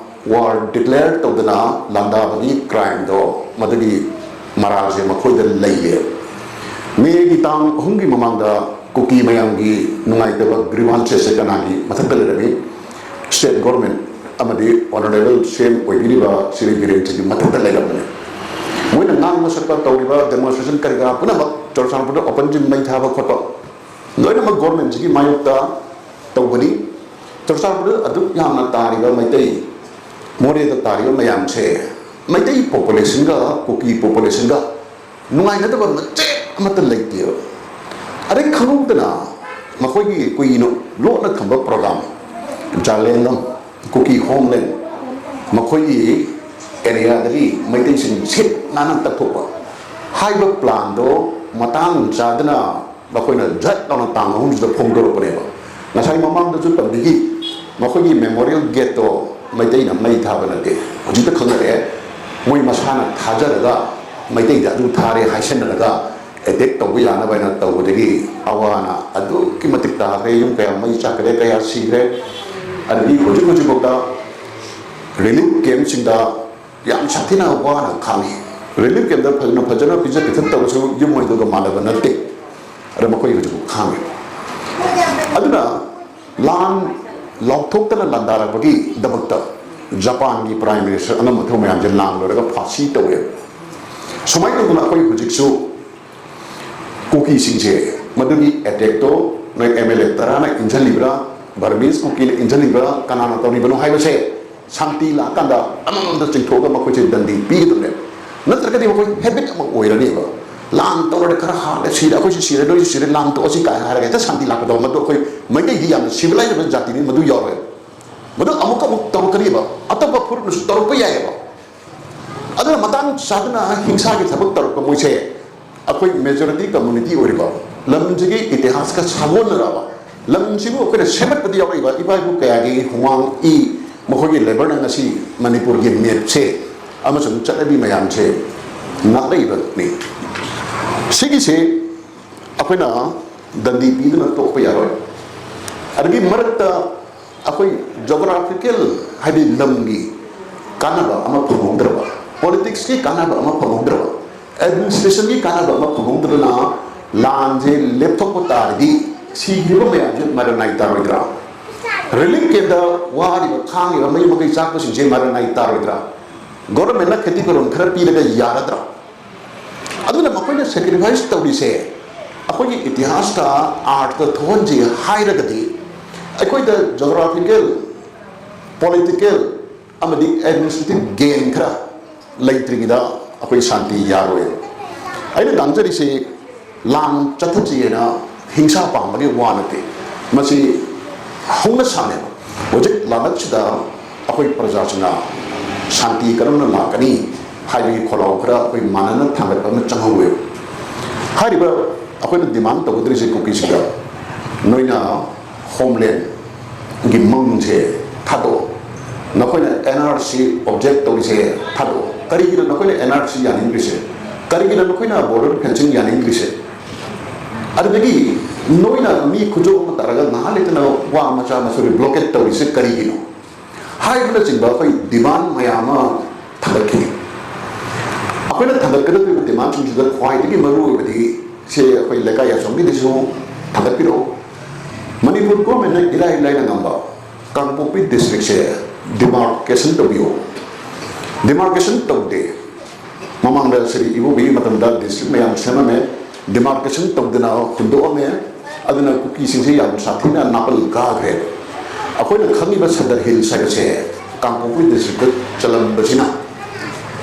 ꯋꯥꯔ ꯗꯤꯀ꯭ꯂꯦꯌꯔ ꯇꯧꯗꯅ ꯂꯥꯟꯗꯥꯕꯒꯤ ꯀ꯭ꯔꯥꯏꯝꯗꯣ, ꯃꯗꯨꯒꯤ ꯃꯔꯥꯜꯁꯦ ꯃꯈꯣꯏꯗ ꯂꯩꯌꯦ꯫ ꯃꯦꯒꯤ ꯇꯥꯡ ꯑꯍꯨꯝꯒꯤ ꯃꯃꯥꯡꯗ ꯀꯨꯀꯤ ꯃꯌꯥꯝꯒꯤ ꯅꯨꯡꯉꯥꯏꯇꯕ ꯒ꯭ꯔꯤꯚꯥꯟꯁꯦꯁꯁꯦ ꯀꯅꯥꯒꯤ ꯃꯊꯛꯇ ꯂꯩꯔꯝꯃꯤ? ꯁ꯭ꯇꯦꯠ ꯒꯣꯔꯃꯦꯟ ꯑꯃꯗꯤ ꯑꯣꯅꯔꯦꯕꯜ ꯁꯤ ꯑꯦꯝ ꯑꯣꯏꯕꯤꯔꯤꯕ ꯁ꯭ꯔꯤ ꯕꯤꯔꯦꯟ ꯁꯤꯡꯒꯤ ꯃꯊꯛꯇ ꯂꯩꯔꯝꯕꯅꯤ꯫ ꯃꯣꯏꯅ ꯉꯥꯡꯕ ꯁꯛꯄ, ꯇꯧꯔꯤꯕ ꯗꯦꯃꯣꯟꯁꯇ꯭ꯔꯦꯁꯟ ꯀꯔꯤ ꯀꯔꯥ ꯄꯨꯝꯅꯃꯛ ꯆꯨꯔꯆꯥꯟꯄꯨꯔꯗ ꯑꯣꯄꯟ ꯖꯤꯝ ꯃꯩ ꯊꯥꯕ ꯈꯣꯠꯄ ꯂꯣꯏꯅꯃꯛ ꯒꯣꯔꯃꯦꯟꯁꯤꯒꯤ ꯃꯥꯌꯣꯛꯇ ꯇꯧꯕꯅꯤ꯫ ꯆꯨꯔꯆꯥꯟꯄꯨꯔꯗ ꯑꯗꯨꯛ ꯌꯥꯝꯅ ꯇꯥꯔꯤꯕ ꯃꯩꯇꯩ, ꯃꯣꯔꯦꯗ ꯇꯥꯔꯤꯕ ꯃꯌꯥꯝꯁꯦ, ꯃꯩꯇꯩ ꯄꯣꯄꯨꯂꯦꯁꯟꯒ ꯀꯨꯀꯤ ꯄꯣꯄꯨꯂꯦꯁꯟꯒ ꯅꯨꯡꯉꯥꯏꯅꯗꯕ ꯃꯆꯦꯠ ꯑꯃꯠꯇ ꯂꯩꯇꯦꯕ꯫ ꯑꯗꯩ ꯈꯪꯍꯧꯗꯅ ꯃꯈꯣꯏꯒꯤ ꯀꯨꯏꯅ ꯂꯣꯠꯅ ꯊꯝꯕ ꯄ꯭ꯔꯣꯒ꯭ꯔꯥꯝ, ꯖꯥꯂꯦꯟꯂꯝ, ꯀꯨꯀꯤ ꯍꯣꯝꯂꯦꯟ, ꯃꯈꯣꯏꯒꯤ ꯑꯦꯔꯤꯌꯥꯗꯒꯤ ꯃꯩꯇꯩꯁꯤꯡ ꯁꯤꯠ ꯅꯥꯟꯅ ꯇꯛꯊꯣꯛꯄ ꯍꯥꯏꯕ ꯄ꯭ꯂꯥꯟꯗꯣ ꯃꯇꯥꯡ ꯆꯥꯗꯅ ꯃꯈꯣꯏꯅ ꯖꯠ ꯂꯥꯎꯅ ꯇꯥꯡ ꯑꯍꯨꯝꯁꯤꯗ ꯐꯣꯡꯗꯣꯔꯛꯄꯅꯦꯕ꯫ ꯉꯁꯥꯏ ꯃꯃꯥꯡꯗꯁꯨ ꯄꯟꯕꯤꯈꯤ, ꯃꯈꯣꯏꯒꯤ ꯃꯦꯃꯣꯔꯤꯌꯦꯜ ꯒꯦꯠꯇꯣ ꯃꯩꯇꯩꯅ ꯃꯩ ꯊꯥꯕ ꯅꯠꯇꯦ꯫ ꯍꯧꯖꯤꯛꯇ ꯈꯪꯅꯔꯛꯑꯦ, ꯃꯣꯏ ꯃꯁꯥꯅ ꯊꯥꯖꯔꯒ ꯃꯩꯇꯩꯗ ꯑꯗꯨ ꯊꯥꯔꯦ ꯍꯥꯏꯁꯟꯅꯔꯒ ꯑꯦꯇꯦꯛ ꯇꯧꯕ ꯌꯥꯅꯕ ꯍꯥꯏꯅ ꯇꯧꯕꯗꯒꯤ ꯑꯋꯥ ꯑꯅꯥ ꯑꯗꯨꯛꯀꯤ ꯃꯇꯤꯛ ꯇꯥꯈ꯭ꯔꯦ꯫ ꯌꯨꯝ ꯀꯌꯥ ꯃꯩ ꯆꯥꯛꯈ꯭ꯔꯦ, ꯀꯌꯥ ꯁꯤꯈ꯭ꯔꯦ꯫ ꯑꯗꯒꯤ ꯍꯧꯖꯤꯛ ꯍꯧꯖꯤꯛꯐꯥꯎꯗ ꯔꯤꯂꯤꯐ ꯀꯦꯝꯞꯁꯤꯡꯗ ꯌꯥꯝ ꯁꯥꯊꯤꯅ ꯋꯥꯅ ꯈꯥꯡꯉꯤ꯫ ꯔꯤꯂꯤꯐ ꯀꯦꯝꯞꯇ ꯐꯖꯅ, ꯐꯖꯅ ꯄꯤꯖ ꯄꯤꯊꯛ ꯇꯧꯔꯁꯨ ꯌꯨꯝ ꯑꯣꯏꯗꯨꯒ ꯃꯥꯟꯅꯕ ꯅꯠꯇꯦ꯫ ꯑꯗ ꯃꯈꯣꯏ ꯍꯧꯖꯤꯛ ꯈꯥꯡꯉꯤ꯫ ꯑꯗꯨꯅ ꯂꯥꯟ ꯂꯥꯎꯊꯣꯛꯇꯅ ꯂꯥꯟꯗꯥꯔꯛꯄꯒꯤꯗꯃꯛꯇ ꯖꯄꯥꯟꯒꯤ ꯄ꯭ꯔꯥꯏꯝ ꯃꯤꯅꯤꯁꯇꯔ ꯑꯉꯝ ꯑꯊꯧ ꯃꯌꯥꯝꯁꯦ ꯂꯥꯟ ꯂꯣꯏꯔꯒ ꯐꯥꯁꯤ ꯇꯧꯋꯦꯕ꯫ ꯁꯨꯃꯥꯏꯅ ꯇꯧꯗꯅ ꯑꯩꯈꯣꯏ ꯍꯧꯖꯤꯛꯁꯨ ꯀꯨꯀꯤꯁꯤꯡꯁꯦ, ꯃꯗꯨꯒꯤ ꯑꯦꯇꯦꯛꯇꯣ ꯅꯣꯏ ꯑꯦꯝ ꯑꯦꯜ ꯑꯦ ꯇꯔꯥꯅ ꯏꯟꯁꯤꯜꯂꯤꯕ꯭ꯔꯥ, ꯕꯔꯃꯤꯁ ꯀꯨꯀꯤꯅ ꯏꯟꯖꯜꯂꯤꯕ꯭ꯔꯥ, ꯀꯅꯥꯅ ꯇꯧꯔꯤꯕꯅꯣ ꯍꯥꯏꯕꯁꯦ ꯁꯥꯟꯇꯤ ꯂꯥꯛꯑꯀꯥꯟꯗ ꯑꯃꯃꯝꯗ ꯆꯤꯡꯊꯣꯛꯑꯒ ꯃꯈꯣꯏꯁꯦ ꯗꯟꯗꯤ ꯄꯤꯒꯗꯕꯅꯦ꯫ ꯅꯠꯇ꯭ꯔꯒꯗꯤ ꯃꯈꯣꯏ ꯍꯦꯕꯤꯠ ꯑꯃ ꯑꯣꯏꯔꯅꯦꯕ꯫ ꯂꯥꯟ ꯇꯧꯔꯦ, ꯈꯔ ꯍꯥꯠꯂꯦ, ꯁꯤꯔꯦ, ꯑꯩꯈꯣꯏꯁꯨ ꯁꯤꯔꯦ, ꯅꯣꯏꯁꯨ ꯁꯤꯔꯦ, ꯂꯥꯟ ꯇꯣꯛꯑꯁꯤ ꯀꯥꯏꯅ ꯍꯥꯏꯔꯒ ꯍꯦꯛꯇ ꯁꯥꯟꯇꯤ ꯂꯥꯛꯀꯗꯕ, ꯃꯗꯨ ꯑꯩꯈꯣꯏ ꯃꯩꯇꯩꯗꯤ ꯌꯥꯝꯅ ꯁꯤꯚꯤꯂꯥꯏꯖ ꯑꯣꯏꯕ ꯖꯥꯇꯤꯅꯤ, ꯃꯗꯨ ꯌꯥꯎꯔꯣꯏ꯫ ꯃꯗꯨ ꯑꯃꯨꯛ ꯑꯃꯨꯛ ꯇꯧꯔꯛꯀꯅꯤꯕ꯫ ꯑꯇꯣꯞꯄ ꯐꯨꯔꯨꯞꯅꯁꯨ ꯇꯧꯔꯛꯄ ꯌꯥꯏꯑꯕ꯫ ꯑꯗꯨꯅ ꯃꯇꯥꯡ ꯆꯥꯗꯅ ꯍꯤꯡꯁꯥꯒꯤ ꯊꯕꯛ ꯇꯧꯔꯛꯄ ꯃꯣꯏꯁꯦ ꯑꯩꯈꯣꯏ ꯃꯦꯖꯣꯔꯤꯇꯤ ꯀꯝꯃꯨꯅꯤꯇꯤ ꯑꯣꯏꯔꯤꯕ ꯂꯝꯁꯤꯒꯤ ꯏꯇꯤꯍꯥꯁꯀ ꯁꯥꯒꯣꯟꯅꯔꯕ ꯂꯝꯁꯤꯕꯨ ꯑꯩꯈꯣꯏꯅ ꯁꯦꯝꯒꯠꯄꯗ ꯌꯥꯎꯔꯛꯏꯕ ꯏꯄꯥ ꯏꯄꯨ ꯀꯌꯥꯒꯤ ꯍꯨꯃꯥꯡ ꯏ, ꯃꯈꯣꯏꯒꯤ ꯂꯦꯕꯔꯅ ꯉꯁꯤ ꯃꯅꯤꯄꯨꯔꯒꯤ ꯃꯦꯞꯁꯦ ꯑꯃꯁꯨꯡ ꯆꯠꯅꯕꯤ ꯃꯌꯥꯝꯁꯦ ꯉꯥꯛꯂꯛꯏꯕꯅꯤ꯫ ꯁꯤꯒꯤꯁꯦ ꯑꯩꯈꯣꯏꯅ ꯗꯟꯗꯤ ꯄꯤꯗꯨꯅ ꯇꯣꯛꯄ ꯌꯥꯔꯣꯏ꯫ ꯑꯗꯒꯤ ꯃꯔꯛꯇ ꯑꯩꯈꯣꯏ ꯖꯣꯒ꯭ꯔꯥꯐꯤꯀꯦꯜ, ꯍꯥꯏꯗꯤ ꯂꯝꯒꯤ ꯀꯥꯟꯅꯕ ꯑꯃ ꯐꯪꯍꯧꯗ꯭ꯔꯕ, ꯄꯣꯂꯤꯇꯤꯛꯁꯀꯤ ꯀꯥꯟꯅꯕ ꯑꯃ ꯐꯪꯍꯧꯗ꯭ꯔꯕ, ꯑꯦꯗꯃꯤꯅꯤꯁꯇ꯭ꯔꯦꯁꯟꯒꯤ ꯀꯥꯟꯅꯕ ꯑꯃ ꯐꯪꯍꯧꯗ꯭ꯔꯕꯅ ꯂꯥꯟꯁꯦ ꯂꯦꯞꯊꯣꯛꯄ ꯇꯥꯔꯗꯤ ꯁꯤꯈ꯭ꯔꯤꯕ ꯃꯌꯥꯝꯁꯦ ꯃꯔꯟ ꯅꯥꯏ ꯇꯥꯔꯣꯏꯗ꯭ꯔꯥ? ꯔꯤꯂꯤꯐ ꯀꯦꯝꯗ ꯋꯥꯔꯤꯕ, ꯈꯥꯡꯉꯤꯕ, ꯃꯌꯨꯝ ꯃꯀꯩ ꯆꯥꯛꯄꯁꯤꯡꯁꯦ ꯃꯔꯟ ꯅꯥꯏ ꯇꯥꯔꯣꯏꯗ꯭ꯔꯥ? ꯒꯣꯔꯃꯦꯟꯅ ꯈꯦꯇꯤ ꯀꯣꯔꯣꯟ ꯈꯔ ꯄꯤꯔꯒ ꯌꯥꯔꯗ꯭ꯔꯥ? ꯑꯗꯨꯅ ꯃꯈꯣꯏꯅ ꯁꯦꯀ꯭ꯔꯤꯐꯥꯏꯁ ꯇꯧꯔꯤꯁꯦ ꯑꯩꯈꯣꯏꯒꯤ ꯏꯇꯤꯍꯥꯁꯇ ꯑꯥꯔꯊ ꯊꯣꯛꯍꯟꯁꯤ ꯍꯥꯏꯔꯒꯗꯤ ꯑꯩꯈꯣꯏꯗ ꯖꯣꯒ꯭ꯔꯥꯐꯤꯀꯦꯜ, ꯄꯣꯂꯤꯇꯤꯀꯦꯜ ꯑꯃꯗꯤ ꯑꯦꯗꯃꯤꯅꯤꯁꯇ꯭ꯔꯦꯇꯤꯚ ꯒꯦꯟ ꯈꯔ ꯂꯩꯇ꯭ꯔꯤꯉꯩꯗ ꯑꯩꯈꯣꯏ ꯁꯥꯟꯇꯤ ꯌꯥꯔꯣꯏ꯫ ꯑꯩꯅ ꯉꯥꯡꯖꯔꯤꯁꯤ ꯂꯥꯟ ꯆꯠꯊꯠꯁꯤ ꯍꯥꯏꯅ ꯍꯤꯡꯁꯥ ꯄꯥꯝꯕꯒꯤ ꯋꯥ ꯅꯠꯇꯦ꯫ ꯃꯁꯤ ꯍꯧꯅ ꯁꯥꯅꯦꯕ꯫ ꯍꯧꯖꯤꯛ ꯂꯥꯟꯂꯛꯁꯤꯗ ꯑꯩꯈꯣꯏ ꯄ꯭ꯔꯖꯥꯁꯤꯡꯅ ꯁꯥꯟꯇꯤ ꯀꯔꯝꯅ ꯂꯥꯛꯀꯅꯤ ꯍꯥꯏꯕꯒꯤ ꯈꯣꯜꯂꯥꯎ ꯈꯔ ꯑꯩꯈꯣꯏ ꯃꯥꯟꯅꯅ ꯊꯥꯡꯒꯠꯄ ꯑꯃ ꯆꯪꯍꯧꯋꯦꯕ꯫ ꯍꯥꯏꯔꯤꯕ ꯑꯩꯈꯣꯏꯅ ꯗꯤꯃꯥꯟ ꯇꯧꯒꯗꯧꯔꯤꯁꯦ ꯀꯨꯀꯤꯁꯤꯡꯗ, ꯅꯣꯏꯅ ꯍꯣꯝꯂꯦꯟꯒꯤ ꯃꯪꯁꯦ ꯊꯥꯗꯣꯛꯑꯣ꯫ ꯅꯈꯣꯏꯅ ꯑꯦꯟ ꯑꯥꯔ ꯁꯤ ꯑꯣꯕꯖꯦꯛ ꯇꯧꯔꯤꯁꯦ ꯊꯥꯗꯣꯛꯑꯣ꯫ ꯀꯔꯤꯒꯤꯅꯣ ꯅꯈꯣꯏꯅ ꯑꯦꯟ ꯑꯥꯔ ꯁꯤ ꯌꯥꯅꯤꯡꯗ꯭ꯔꯤꯁꯦ? ꯀꯔꯤꯒꯤꯅꯣ ꯅꯈꯣꯏꯅ ꯕꯣꯔꯗꯔ ꯐꯦꯟꯁꯤꯡ ꯌꯥꯅꯤꯡꯗ꯭ꯔꯤꯁꯦ? ꯑꯗꯨꯗꯒꯤ ꯅꯣꯏꯅ ꯃꯤ ꯈꯨꯖꯣꯞ ꯑꯃ ꯇꯥꯔꯒ ꯉꯥꯏꯍꯥꯛ ꯂꯩꯇꯅ ꯋꯥ ꯃꯆꯥ ꯃꯁꯨꯒꯤ ꯕ꯭ꯂꯣꯀꯦꯠ ꯇꯧꯔꯤꯁꯦ ꯀꯔꯤꯒꯤꯅꯣ? ꯍꯥꯏꯕꯅꯆꯤꯡꯕ ꯑꯩꯈꯣꯏ ꯗꯤꯃꯥꯟ ꯃꯌꯥꯝ ꯑꯃ ꯊꯥꯡꯒꯠꯈꯤꯅꯤ꯫ ꯑꯩꯈꯣꯏꯅ ꯊꯥꯡꯒꯠꯀꯗꯧꯔꯤꯕ ꯗꯤꯃꯥꯟꯁꯤꯡꯁꯤꯗ ꯈ꯭ꯋꯥꯏꯗꯒꯤ ꯃꯔꯨꯑꯣꯏꯕꯗꯤ ꯁꯦ ꯑꯩꯈꯣꯏ ꯂꯩꯀꯥꯏ ꯑꯁꯣꯝꯒꯤꯗꯁꯨ ꯊꯥꯡꯒꯠꯄꯤꯔꯛꯎ꯫ ꯃꯅꯤꯄꯨꯔ ꯒꯣꯔꯃꯦꯟꯅ ꯏꯔꯥꯏ ꯂꯥꯏꯅ ꯉꯝꯕ ꯀꯥꯡꯄꯣꯛꯄꯤ ꯗꯤꯁꯇ꯭ꯔꯤꯛꯁꯦ ꯗꯤꯃꯥꯔꯀꯦꯁꯟ ꯇꯧꯕꯤꯌꯨ꯫ ꯗꯤꯃꯥꯔꯀꯦꯁꯟ ꯇꯧꯗꯦ꯫ ꯃꯃꯥꯡꯗ ꯁ꯭ꯔꯤ ꯏꯕꯣꯕꯤꯒꯤ ꯃꯇꯝꯗ ꯗꯤꯁꯇ꯭ꯔꯤꯛ ꯃꯌꯥꯝ ꯁꯦꯝꯃꯝꯃꯦ, ꯗꯤꯃꯥꯔꯀꯦꯁꯟ ꯇꯧꯗꯅ ꯍꯨꯟꯗꯣꯛꯑꯝꯃꯦ꯫ ꯑꯗꯨꯅ ꯀꯨꯀꯤꯁꯤꯡꯁꯦ ꯌꯥꯝ ꯁꯥꯊꯤꯅ ꯅꯥꯄꯜ ꯀꯥꯈ꯭ꯔꯦ꯫ ꯑꯩꯈꯣꯏꯅ ꯈꯪꯉꯤꯕ ꯁꯗꯔ ꯍꯤꯜꯁ ꯍꯥꯏꯕꯁꯦ ꯀꯥꯡꯄꯣꯛꯄꯤ ꯗꯤꯁꯇ꯭ꯔꯤꯛꯇ ꯆꯜꯂꯝꯕꯁꯤꯅ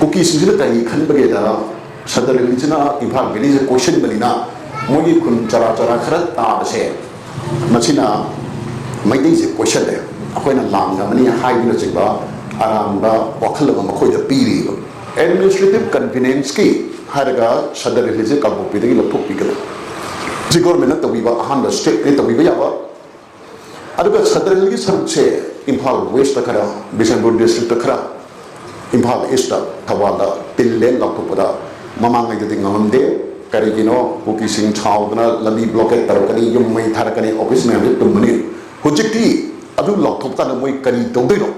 ꯀꯨꯀꯤꯁꯤꯡꯁꯤꯅ ꯀꯔꯤ ꯈꯟꯕꯒꯦꯗ, ꯁꯗꯔ ꯍꯤꯜꯁꯤꯅ ꯏꯝꯐꯥꯜ ꯚꯦꯂꯤꯁꯦ ꯀꯣꯏꯁꯤꯟꯕꯅꯤꯅ ꯃꯣꯏꯒꯤ ꯈꯨꯟ ꯆꯔꯥ ꯆꯔꯥ ꯈꯔ ꯇꯥꯕꯁꯦ, ꯃꯁꯤꯅ ꯃꯩꯇꯩꯁꯦ ꯀꯣꯏꯁꯜꯂꯦ, ꯑꯩꯈꯣꯏꯅ ꯂꯥꯟꯒꯅꯤ ꯍꯥꯏꯕꯅꯆꯤꯡꯕ ꯑꯔꯥꯟꯕ ꯋꯥꯈꯜ ꯑꯃ ꯃꯈꯣꯏꯗ ꯄꯤꯔꯤꯕ꯫ ꯑꯦꯗꯃꯤꯅꯤꯁꯇ꯭ꯔꯦꯇꯤꯚ ꯀꯟꯚꯤꯅꯦꯟꯁꯀꯤ ꯍꯥꯏꯔꯒ ꯁꯗꯔ ꯍꯤꯜꯁꯦ ꯀꯥꯡꯄꯣꯛꯄꯤꯗꯒꯤ ꯂꯧꯊꯣꯛꯄꯤꯒꯗꯕ꯫ ꯁꯤ ꯒꯣꯔꯃꯦꯟꯅ ꯇꯧꯕꯤꯕ ꯑꯍꯥꯟꯕ ꯁ꯭ꯇꯦꯞꯅꯤ ꯇꯧꯕꯤꯕ ꯌꯥꯕ꯫ ꯑꯗꯨꯒ ꯁꯗꯔ ꯍꯤꯜꯒꯤ ꯁꯔꯨꯛꯁꯦ ꯏꯝꯐꯥꯜ ꯋꯦꯁꯇ ꯈꯔ, ꯕꯤꯁꯦꯝꯄꯨꯔ ꯗꯤꯁꯇ꯭ꯔꯤꯛꯇ ꯈꯔ, ꯏꯝꯐꯥꯜ ꯏꯁꯇ, ꯊꯧꯕꯥꯜꯗ ꯇꯤꯜꯂꯦꯟ ꯂꯥꯎꯊꯣꯛꯄꯗ ꯃꯃꯥꯡꯉꯩꯗꯗꯤ ꯉꯝꯃꯝꯗꯦ꯫ ꯀꯔꯤꯒꯤꯅꯣ? ꯀꯨꯀꯤꯁꯤꯡ ꯁꯥꯎꯗꯅ ꯂꯝꯕꯤ ꯕ꯭ꯂꯣꯀꯦꯠ ꯇꯧꯔꯛꯀꯅꯤ, ꯌꯨꯝ ꯃꯩ ꯊꯥꯔꯛꯀꯅꯤ, ꯑꯣꯐꯤꯁ ꯃꯌꯥꯝꯁꯦ ꯇꯨꯝꯃꯅꯤ꯫ ꯍꯧꯖꯤꯛꯇꯤ ꯑꯗꯨ ꯂꯥꯎꯊꯣꯛꯄ ꯀꯥꯟꯗ ꯃꯣꯏ ꯀꯔꯤ ꯇꯧꯗꯣꯏꯅꯣ?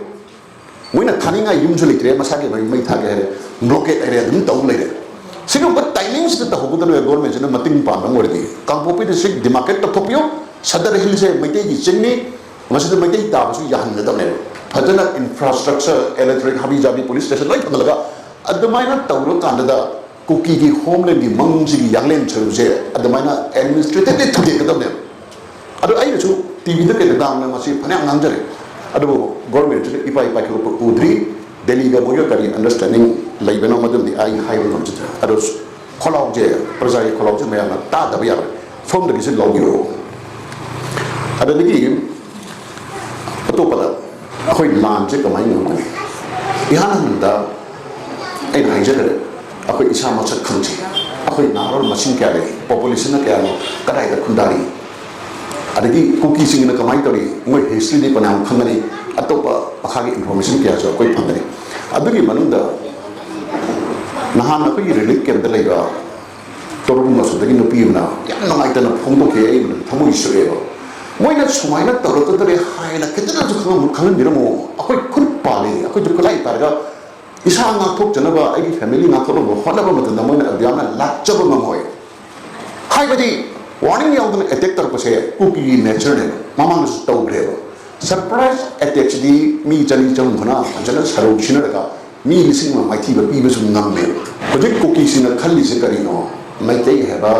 ꯃꯣꯏꯅ ꯊꯥꯅꯤꯡꯉꯥꯏ ꯌꯨꯝꯁꯨ ꯂꯩꯇ꯭ꯔꯦ, ꯃꯁꯥꯒꯤ ꯃꯩ, ꯃꯩ ꯊꯥꯒꯦ ꯍꯥꯏꯔꯦ, ꯕ꯭ꯂꯣꯀꯦꯠ ꯍꯥꯏꯔꯦ, ꯑꯗꯨꯝ ꯇꯧ ꯂꯩꯔꯦ꯫ ꯁꯤꯒꯨꯝꯕ ꯇꯥꯏꯃꯤꯡꯁꯤꯗ ꯇꯧꯍꯧꯒꯗꯕ ꯒꯣꯔꯃꯦꯟꯁꯤꯅ ꯃꯇꯤꯡ ꯄꯥꯡꯕ ꯑꯣꯏꯔꯗꯤ ꯀꯥꯡꯄꯣꯛꯄꯤ ꯗꯤꯁꯇ꯭ꯔꯤꯛ ꯗꯤꯃꯥꯔꯀꯦꯠ ꯇꯧꯊꯣꯛꯄꯤꯌꯨ꯫ ꯁꯗꯔ ꯍꯤꯜꯁꯦ ꯃꯩꯇꯩꯒꯤ ꯆꯤꯡꯅꯤ, ꯃꯁꯤꯗ ꯃꯩꯇꯩ ꯇꯥꯕꯁꯨ ꯌꯥꯍꯟꯒꯗꯕꯅꯦꯕ꯫ ꯐꯖꯅ ꯏꯟꯐ꯭ꯔꯥꯁ꯭ꯇ꯭ꯔꯛꯆꯔ, ꯏꯂꯦꯛꯇ꯭ꯔꯤꯛ, ꯍꯥꯕꯤ ꯖꯥꯕꯤ, ꯄꯨꯂꯤꯁ ꯁ꯭ꯇꯦꯁꯟ ꯂꯣꯏ ꯐꯒꯠꯂꯒ ꯑꯗꯨꯃꯥꯏꯅ ꯇꯧꯔꯀꯥꯟꯗ ꯀꯨꯀꯤꯒꯤ ꯍꯣꯝꯂꯦꯟꯒꯤ ꯃꯪꯁꯤꯒꯤ ꯌꯥꯡꯂꯦꯟ ꯁꯔꯨꯁꯦ ꯑꯗꯨꯃꯥꯏꯅ ꯑꯦꯗꯃꯤꯅꯤꯁꯇ꯭ꯔꯦꯇꯤꯚꯂꯤ ꯊꯨꯗꯦꯛꯀꯗꯕꯅꯦꯕ꯫ ꯑꯗꯣ ꯑꯩꯅꯁꯨ ꯇꯤꯚꯤꯗ ꯀꯩꯗ ꯉꯥꯡꯅ ꯃꯁꯤ ꯐꯅꯌꯥꯝ ꯉꯥꯡꯖꯔꯦ, ꯑꯗꯨꯕꯨ ꯒꯣꯔꯃꯦꯟꯁꯤꯅ ꯏꯄꯥꯏ ꯄꯥꯏꯊꯣꯔꯛꯄ ꯎꯗ꯭ꯔꯤ꯫ ꯗꯦꯜꯂꯤꯒ ꯃꯣꯏꯒ ꯀꯔꯤ ꯑꯟꯗꯔꯁꯇꯦꯟꯗꯤꯡ ꯂꯩꯕꯅꯣ ꯃꯗꯨꯗꯤ ꯑꯩ ꯍꯥꯏꯕ ꯉꯝꯖꯗ꯭ꯔꯦ꯫ ꯑꯗꯣ ꯈꯣꯜꯂꯥꯎꯁꯦ, ꯄ꯭ꯔꯖꯥꯒꯤ ꯈꯣꯜꯂꯥꯎꯁꯦ ꯃꯌꯥꯝꯅ ꯇꯥꯗꯕ ꯌꯥꯔꯣꯏ꯫ ꯁꯣꯝꯗꯒꯤꯁꯨ ꯂꯧꯕꯤꯔꯛꯑꯣ꯫ ꯑꯗꯨꯗꯒꯤ ꯑꯇꯣꯞꯄꯗ ꯑꯩꯈꯣꯏ ꯂꯥꯟꯁꯦ ꯀꯃꯥꯏꯅ ꯉꯝꯒꯅꯤ? ꯏꯍꯥꯟ ꯍꯥꯟꯕꯗ ꯑꯩꯅ ꯍꯥꯏꯖꯈ꯭ꯔꯦ, ꯑꯩꯈꯣꯏ ꯏꯁꯥ ꯃꯁꯛ ꯈꯪꯁꯤ꯫ ꯑꯩꯈꯣꯏ ꯅꯍꯥꯔꯣꯜ ꯃꯁꯤꯡ ꯀꯌꯥ ꯂꯩ, ꯄꯣꯄꯨꯂꯦꯁꯟꯅ ꯀꯌꯥꯅꯣ, ꯀꯗꯥꯏꯗ ꯈꯨꯟꯗꯥꯔꯤ, ꯑꯗꯒꯤ ꯀꯨꯀꯤꯁꯤꯡꯅ ꯀꯃꯥꯏꯅ ꯇꯧꯔꯤ, ꯃꯣꯏ ꯍꯤꯁꯇ꯭ꯔꯤꯗꯤ ꯐꯅꯌꯥꯝ ꯈꯪꯒꯅꯤ꯫ ꯑꯇꯣꯞꯄ ꯃꯈꯥꯒꯤ ꯏꯟꯐꯣꯔꯃꯦꯁꯟ ꯀꯌꯥꯁꯨ ꯑꯩꯈꯣꯏ ꯐꯪꯒꯅꯤ꯫ ꯑꯗꯨꯒꯤ ꯃꯅꯨꯡꯗ ꯅꯍꯥꯟ ꯑꯩꯈꯣꯏꯒꯤ ꯔꯤꯂꯤꯐ ꯀꯦꯝꯞꯇ ꯂꯩꯕ ꯇꯣꯔꯕꯨꯡ ꯑꯁꯣꯝꯗꯒꯤ ꯅꯨꯄꯤ ꯑꯃꯅ ꯌꯥꯝ ꯅꯨꯡꯉꯥꯏꯇꯅ ꯐꯣꯡꯗꯣꯛꯈꯤ, ꯑꯩ ꯊꯃꯣꯏ ꯁꯣꯛꯑꯦꯕ꯫ ꯃꯣꯏꯅ ꯁꯨꯃꯥꯏꯅ ꯇꯧꯔꯛꯀꯗꯧꯔꯦ ꯍꯥꯏꯅ ꯈꯤꯇꯪꯁꯨ ꯈꯪꯍꯟ-, ꯈꯪꯍꯟꯕꯤꯔꯝꯃꯣ꯫ ꯑꯩꯈꯣꯏ ꯈꯨꯠ ꯄꯥꯜꯂꯤ, ꯑꯩꯈꯣꯏꯁꯨ ꯈꯨꯠꯂꯥꯏ ꯄꯥꯏꯔꯒ ꯏꯁꯥ ꯉꯥꯛꯊꯣꯛꯆꯅꯕ, ꯑꯩꯒꯤ ꯐꯦꯃꯤꯂꯤ ꯉꯥꯛꯊꯣꯛꯅꯕ ꯍꯣꯠꯅꯕ ꯃꯇꯝꯗ ꯃꯣꯏꯅ ꯑꯗꯨꯌꯥꯝꯅ ꯂꯥꯛꯆꯕ ꯉꯝꯃꯣꯏ꯫ ꯍꯥꯏꯕꯗꯤ ꯋꯥꯔꯅꯤꯡ ꯌꯥꯎꯗꯅ ꯑꯦꯇꯦꯛ ꯇꯧꯔꯛꯄꯁꯦ ꯀꯨꯀꯤꯒꯤ ꯅꯦꯆꯔꯅꯦꯕ, ꯃꯃꯥꯡꯗꯁꯨ ꯇꯧꯈ꯭ꯔꯦꯕ꯫ ꯁꯔꯄ꯭ꯔꯥꯏꯁ ꯑꯦꯇꯦꯛꯁꯤꯗꯤ ꯃꯤ ꯆꯅꯤ ꯆꯍꯨꯝ ꯈꯅ ꯐꯖꯅ ꯁꯔꯧ ꯁꯤꯟꯅꯔꯒ ꯃꯤ ꯂꯤꯁꯤꯡ ꯑꯃ ꯃꯥꯏꯊꯤꯕ ꯄꯤꯕꯁꯨ ꯉꯝꯃꯦꯕ꯫ ꯍꯧꯖꯤꯛ ꯀꯨꯀꯤꯁꯤꯡꯅ ꯈꯜꯂꯤꯁꯦ ꯀꯔꯤꯅꯣ? ꯃꯩꯇꯩ ꯍꯥꯏꯕ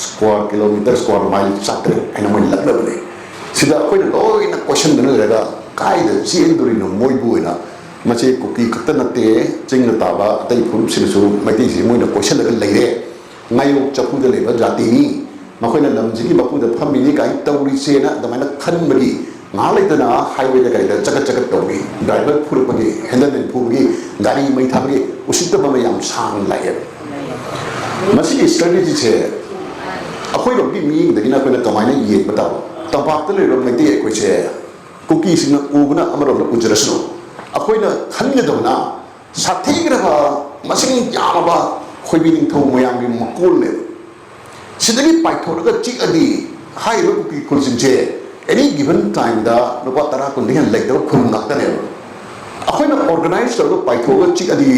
ꯁ꯭ꯀ꯭ꯋꯥꯔ ꯀꯤꯂꯣꯃꯤꯇꯔ, ꯁ꯭ꯀ꯭ꯋꯥꯔ ꯃꯥꯏꯜ ꯆꯥꯇ꯭ꯔꯦꯠ ꯍꯥꯏꯅ ꯃꯣꯏ ꯂꯛꯅꯕꯅꯦ꯫ ꯁꯤꯗ ꯑꯩꯈꯣꯏꯅ ꯂꯣꯏꯅ ꯀꯣꯏꯁꯟꯗꯅ ꯂꯩꯔꯒ ꯀꯥꯏꯗ ꯆꯦꯟꯗꯣꯔꯤꯅꯣ? ꯃꯣꯏꯕꯨ ꯑꯣꯏꯅ ꯃꯁꯤ ꯀꯨꯀꯤ ꯈꯛꯇ ꯅꯠꯇꯦ, ꯆꯤꯡꯗ ꯇꯥꯕ ꯑꯇꯩ ꯐꯨꯔꯨꯞꯁꯤꯡꯅꯁꯨ ꯃꯩꯇꯩꯁꯤ ꯃꯣꯏꯅ ꯀꯣꯏꯁꯜꯂꯒ ꯂꯩꯔꯦ꯫ ꯉꯥꯌꯣꯛ ꯆꯐꯨꯗ ꯂꯩꯕ ꯖꯥꯇꯤꯅꯤ, ꯃꯈꯣꯏꯅ ꯂꯝꯁꯤꯒꯤ ꯃꯄꯨꯗ ꯐꯝꯃꯤꯅꯤ ꯀꯥꯏꯅ ꯇꯧꯔꯤꯁꯦꯅ ꯑꯗꯨꯃꯥꯏꯅ ꯈꯟꯕꯒꯤ ꯉꯥꯏꯍꯥꯛ ꯂꯩꯇꯅ ꯍꯥꯏꯋꯦꯗ ꯀꯩꯗ ꯆꯒꯠ ꯆꯒꯠ ꯇꯧꯕꯤ, ꯗ꯭ꯔꯥꯏꯚꯔ ꯐꯨꯔꯛꯄꯒꯤ, ꯍꯦꯟꯗꯜꯃꯦꯟ ꯐꯨꯕꯒꯤ, ꯒꯥꯔꯤ ꯃꯩ ꯊꯥꯕꯒꯤ ꯎꯁꯤꯠꯇꯕ ꯑꯃ ꯌꯥꯝ ꯁꯥꯡꯅ ꯂꯥꯛꯑꯦꯕ꯫ ꯃꯁꯤꯒꯤ ꯁ꯭ꯇ꯭ꯔꯦꯇꯦꯖꯤꯁꯦ ꯑꯩꯈꯣꯏꯔꯣꯝꯒꯤ ꯃꯤꯠꯌꯦꯡꯗꯒꯤꯅ ꯑꯩꯈꯣꯏꯅ ꯀꯃꯥꯏꯅ ꯌꯦꯡꯕ ꯇꯥꯕ? ꯇꯝꯄꯥꯛꯇ ꯂꯩꯔꯤꯕ ꯃꯩꯇꯩ ꯑꯩꯈꯣꯏꯁꯦ ꯀꯨꯀꯤꯁꯤꯡꯅ ꯎꯕꯅ ꯑꯃꯔꯣꯝꯗ ꯎꯖꯔꯁꯅꯨ, ꯑꯩꯈꯣꯏꯅ ꯈꯟꯒꯗꯕꯅ ꯁꯥꯊꯤꯈ꯭ꯔꯕ, ꯃꯁꯤꯡ ꯌꯥꯝꯂꯕ ꯈꯣꯏꯕꯤ ꯅꯤꯡꯊꯧ ꯃꯌꯥꯝꯒꯤ ꯃꯀꯣꯜꯅꯦꯕ꯫ ꯁꯤꯗꯒꯤ ꯄꯥꯏꯊꯣꯛꯂꯒ ꯆꯤꯛꯑꯗꯤ ꯍꯥꯏꯔꯤꯕ ꯀꯨꯀꯤ ꯈꯨꯜꯁꯤꯡꯁꯦ ꯑꯦꯅꯤ ꯒꯤꯚꯟ ꯇꯥꯏꯝꯗ ꯂꯨꯄꯥ ꯇꯔꯥ ꯀꯨꯟꯗꯒꯤ ꯍꯦꯟꯅ ꯂꯩꯇꯕ ꯈꯨꯜ ꯉꯥꯛꯇꯅꯦꯕ꯫ ꯑꯩꯈꯣꯏꯅ ꯑꯣꯔꯒꯅꯥꯏꯖ ꯇꯧꯔꯒ ꯄꯥꯏꯊꯣꯛꯑꯒ ꯆꯤꯛꯑꯗꯤ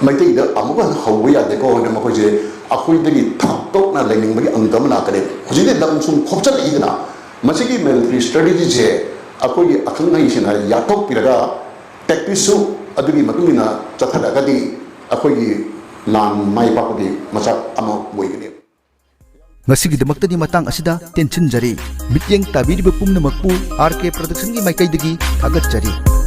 ꯃꯩꯇꯩꯗ ꯑꯃꯨꯛ ꯍꯟꯅ ꯍꯧꯕ ꯌꯥꯗꯦꯀꯣ ꯍꯥꯏꯅ ꯃꯈꯣꯏꯁꯦ ꯑꯩꯈꯣꯏꯗꯒꯤ ꯊꯥꯞꯇꯣꯛꯅ ꯂꯩꯅꯤꯡꯕꯒꯤ ꯑꯪꯀ ꯑꯃ ꯂꯥꯛꯀꯅꯦꯕ꯫ ꯍꯧꯖꯤꯛꯇꯤ ꯂꯝ ꯁꯨꯝ ꯈꯣꯞꯆꯜꯂꯛꯏꯗꯅ, ꯃꯁꯤꯒꯤ ꯃꯤꯂꯤꯇꯔꯤ ꯁ꯭ꯇ꯭ꯔꯦꯇꯦꯖꯤꯁꯦ ꯑꯩꯈꯣꯏꯒꯤ ꯑꯈꯪ ꯑꯍꯩꯁꯤꯡꯅ ꯌꯥꯊꯣꯛꯄꯤꯔꯒ ꯇꯦꯛꯇꯤꯛꯁꯨ ꯑꯗꯨꯒꯤ ꯃꯇꯨꯡ ꯏꯟꯅ ꯆꯠꯊꯔꯒꯗꯤ ꯑꯩꯈꯣꯏꯒꯤ ꯂꯥꯟ ꯃꯥꯏ ꯄꯥꯛꯄꯒꯤ ꯃꯆꯥꯛ ꯑꯃ ꯑꯣꯏꯒꯅꯤ꯫ ꯉꯁꯤꯒꯤꯗꯃꯛꯇꯗꯤ ꯃꯇꯥꯡ ꯑꯁꯤꯗ ꯇꯦꯟꯁꯤꯟꯖꯔꯤ꯫ ꯃꯤꯠꯌꯦꯡ ꯇꯥꯕꯤꯔꯤꯕ ꯄꯨꯝꯅꯃꯛꯄꯨ ꯑꯥꯔ ꯀꯦ ꯄ꯭ꯔꯗꯛꯁꯟꯒꯤ ꯃꯥꯏꯀꯩꯗꯒꯤ ꯊꯥꯒꯠꯆꯔꯤ꯫